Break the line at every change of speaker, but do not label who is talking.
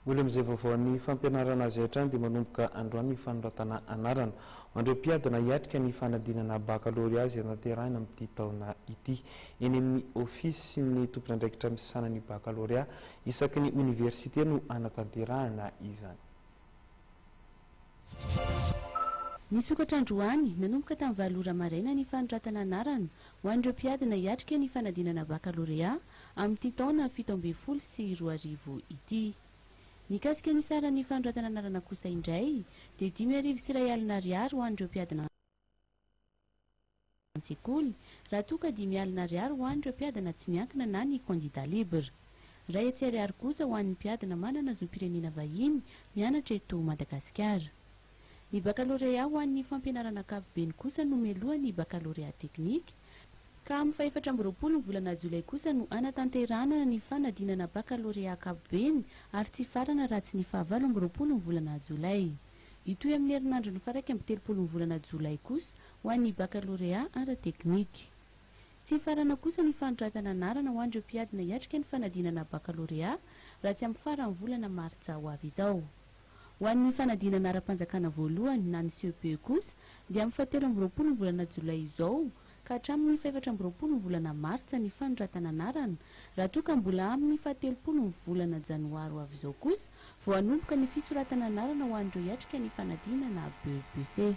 Mbola amin'izay vaovaon'ny fampianarana azy hatrany dia manomboka androany ny fanoratana anarana ho an'ireo mpiadina hiatrika ny fanadinana bakalorea izay tanterahina amin'ity taona ity. Eny amin'ny ofisin'ny tompon'andraikitra misahana ny bakalorea isaky ny oniversite no hanatanterahana izany.
Nisokatra androany, nanomboka tamin'ny valo ora maraina ny fanoratana anarana ho an'ireo mpiadina hiatrika ny fanadinana bakalorea amin'ity taona 2017 ity. Mikasika ny saran'ny fanoratana anarana kosa indray dia 1105 ariary ho an'ireo mpiadina an-tsekoly raha toa ka 50 ariary ho an'ireo mpiadina tsy miankina na ny candidat libre. 100 ariary kosa ho an'ny mpiadina manana zom-pirenena vahiny mianatra eto Madagasikara. Ny bakalorea ho an'ny fampianarana ankapobeny kosa no mialoha ny bakalorea teknika, ka amin'ny faha-24 ny volana jolay kosa no hanatanterahana ny fanadinana bakalorea ankapobeny ary tsy hifarana raha tsy ny faha-28 ny volana jolay. Hitohy amin'ny herinandron'ny faha-31 ny volana jolay kosa ho an'ny bakalorea ara-teknika. Tsy hifarana kosa ny fanoratana anarana ho an'ireo mpiadina hiatrika ny fanadinana bakalorea raha tsy amin'ny faran'ny volana martsa ho avy izao. Ho an'ny fanadinana ara-panjakana voalohany na ny CEPE kosa dia amin'ny fahatelo amby roapolo ny volana jolay izao ka hatramin'ny faha-24 ny volana martsa ny fanoratana anarana, raha toa ka mbola amin'ny fahatelopolo ny volana janoary ho avy izao kosa vao hanomboka ny fisoratana anarana ho an'ireo hiatrika ny fanadinana BEPC.